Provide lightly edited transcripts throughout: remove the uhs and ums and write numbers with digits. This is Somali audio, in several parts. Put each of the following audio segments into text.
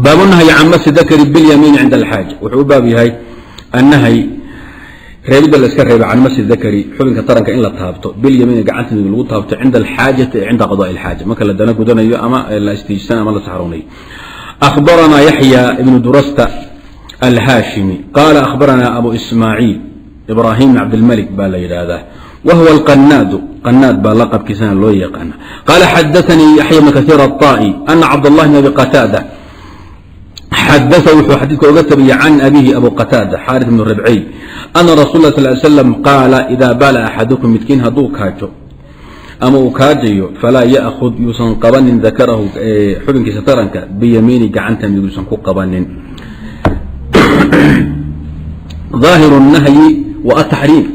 Baabunahyi can masi dakari bilyamiini cinda alxaaja. Wuxuu u baab yahay annahyi, reebidda la iska reebay, can masi dakari, xubinka taranka in la taabto, bilyamiini, gacanta midig lagu taabto, cinda alxaajati, ee cinda qadaai alxaaja, marka la dana gudanayo ama la istiijsan ama la saxroonayo. Akhbaranaa Yaxya ibnu Durasta alhaashimi qaala akhbaranaa Abu Ismaaciil Ibrahim bn Cabdilmalik baa la yidhaahdaa, wa huwa alqanaadu, qanaad baa laqabkiisana loo yaqaana. Qaala xadaanii Yaxya bn Kaiir aلطa'i ana Cabdاllahi bn Abi Qataada xadaa, wuxuu xadiidka oga tabiyey can abihi Abu Qataada Xaari bn Ribciy, ana rasul lah sal slam qaala: ida baala axadukum, midkiin hadduu kaajo ama uu kaajayo, falaa ya'khud, yuusan qabanin, dakarahu, xubinkiisa taranka, biyamiini, gacanta midig yuusan ku qabanin. Aahiru nahyi wa ataxriim,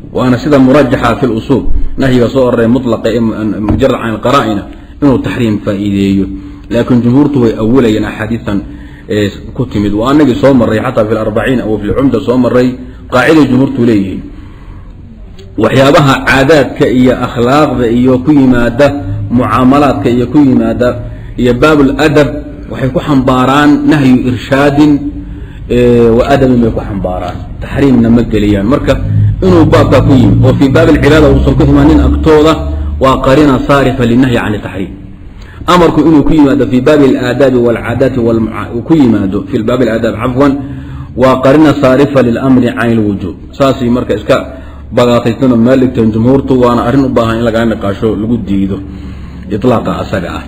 waana sida murajaxa fi lusuul, nahyiga soo aroray mulaqa ee mujarad can alqaraa'ina inuu taxriim faa'iideeyo, laakiin jumhuurtu way awilayeen axaadiisan ku timid. Waa anagii soo maray xataa fi larbaciin aw fi lcumda soo maray qaaciday jumhuurtu leeyihiin: waxyaabaha caadaadka iyo akhlaaqda iyo ku yimaada mucaamalaadka iyo ku yimaada iyo baab ladab waxay ku xambaaraan nahyu irshaadin wa adabin bay ku xambaaraan, taxriimna ma geliyaan. Marka inuu baabkaa ku yimid oo fii baab alcibaada uusan ku imanin agtooda waa qariina saarifa linahyi can taxriim. Amarku inuu ku yimaado fii baabi alaadaabi walcaadaati, ku yimaado fi baab alaadaab, cafwan, waa qarina saarifa lilamri can ilwujuub. Saasay marka iska bagaataysanoo meel dhigteen jumhuurtu, waana arrin u baahan in lagala niqaasho, lagu diido iطlaaqa asaga ah.